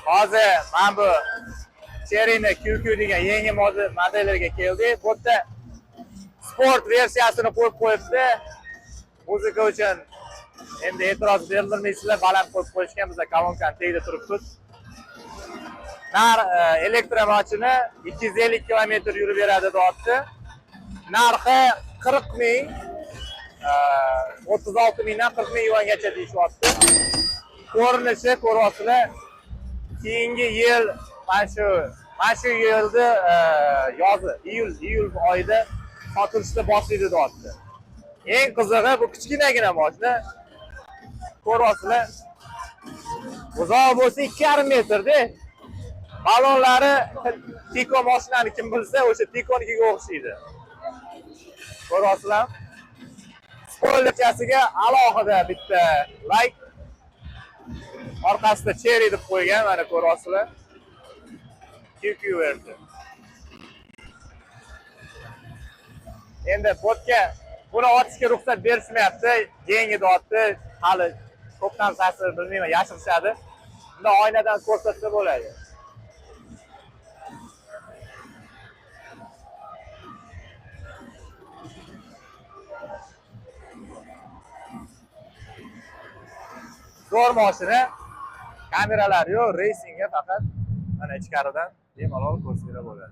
Hozir mana bu Chery'ni QQ degan yangi modellarga keldik. Bu yerda sport versiyasini qo'yib qo'yibdi. Muzika uchun endi e'tiroz bildirmaysizlar, baland qo'yib qo'yishgan, bizlar kolonkani tagida turibmiz. Nar elektromashina 250 kilometr yurib beradi deyapti. Narxi 40 ming, 36 mingdan 40 ming yuangacha deyishyapti. Ko'rinishi ko'ryapsizlar. Keyingi yil mana shu yilni yozi, iyul oyida sotilishni boshlaydi deyapti. Eng qizig'i bu kichkinagina mashina. Ko'ryapsizlar. Uzoq bo'lsa 2,5 metrda. Balonlari Tico mashinani kim bilsa, o'sha Ticonikiga o'xshaydi. Ko'ryapsizlar? Spoilerchasiga alohida bitta like. Orqasida Chery deb qo'ygan, mana ko'ryapsizlar. QQ versiya. Endi botga buni otishga ruxsat berishmayapti. Yangi deyapti. Hali ko'p narsasini bilmayman, yashirishadi. Bunda oynadan ko'rsatsa bo'ladi. Zo'r mashina. Kameralar yo'q, racingga faqat mana ichkaridan bemalol ko'rsanglar bo'ladi.